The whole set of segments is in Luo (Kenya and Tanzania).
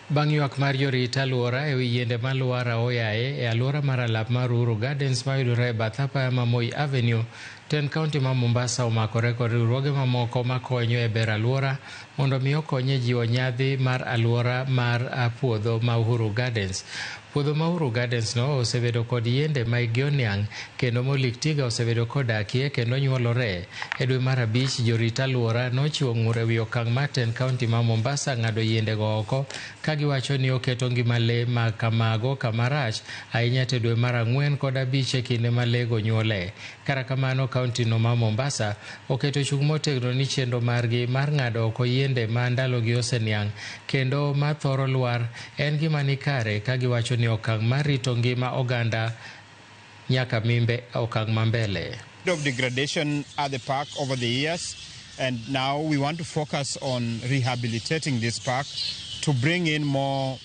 Bang' ywak mar jorit alwora e wi yiende malwar aoyaye e alwora mar alap mar Uhuru Gardens mayudore e bath apaya ma Moi Avenue, tend kaunti ma Mombasa omakore kod riwruoge mamoko makonyo e bero alwora mondo mi okony e jiwo nyadhi mar alwora mar puodho ma Uhuru Gardens. Puodho ma Uhuru Gardens no osebedo kod yiende ma hikgi oniang' kendo molik tiga osebedo kodakie kendo nyuolore. E dwe mar abich, jorit alwora nochiwo ng'ur e wi okang' mar tend kaunti ma Mombasa ng'ado yiendego oko ka giwacho ni oketo ngima lee ma kamago kama rach ahinya to e dwe mar ang'wen kod abich e kinde ma lee go nyuole. Kata kamano, kaunti no ma Mombasa oketo chung' motegno ni chenro margi mar ng'ado oko yiende ma ndalogi oseniang' kendo ma thoro lwar en gima ni kare ka giwacho ni okang' mar rito ngima oganda nyaka mimbe okang' ma mbele. Of degradation at the park over the years, and now we want to focus on rehabilitating this park to bring in more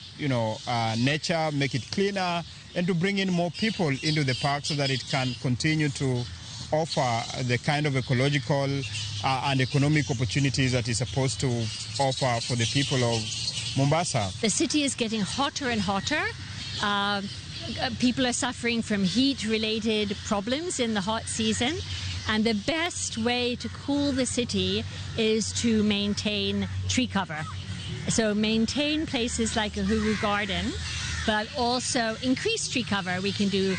nature, make it cleaner, and to bring in more people into the park so that it can continue to offer the kind of ecological and economic opportunities that it's supposed to offer for the people of Mombasa. The city is getting hotter and hotter. People are suffering from heat-related problems in the hot season. And the best way to cool the city is to maintain tree cover. So maintain places like Uhuru Garden, but also increase tree cover. We can do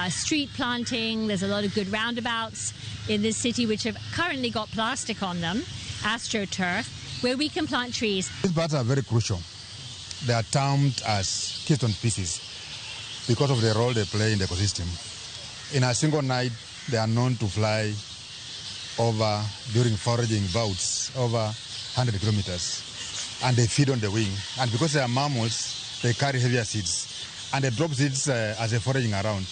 street planting. There's a lot of good roundabouts in this city which have currently got plastic on them, astroturf, where we can plant trees. These birds are very crucial. They are termed as keystone species because of the role they play in the ecosystem. In a single night, they are known to fly over, during foraging bouts, over 100 kilometers. And they feed on the wing. And because they are mammals, they carry heavier seeds. And they drop seeds as they're foraging around.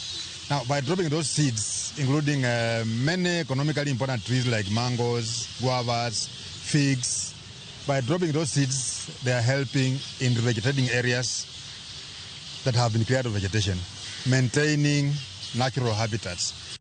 Now, by dropping those seeds, including many economically important trees like mangoes, guavas, figs, by dropping those seeds, they are helping in revegetating areas that have been cleared of vegetation, maintaining natural habitats.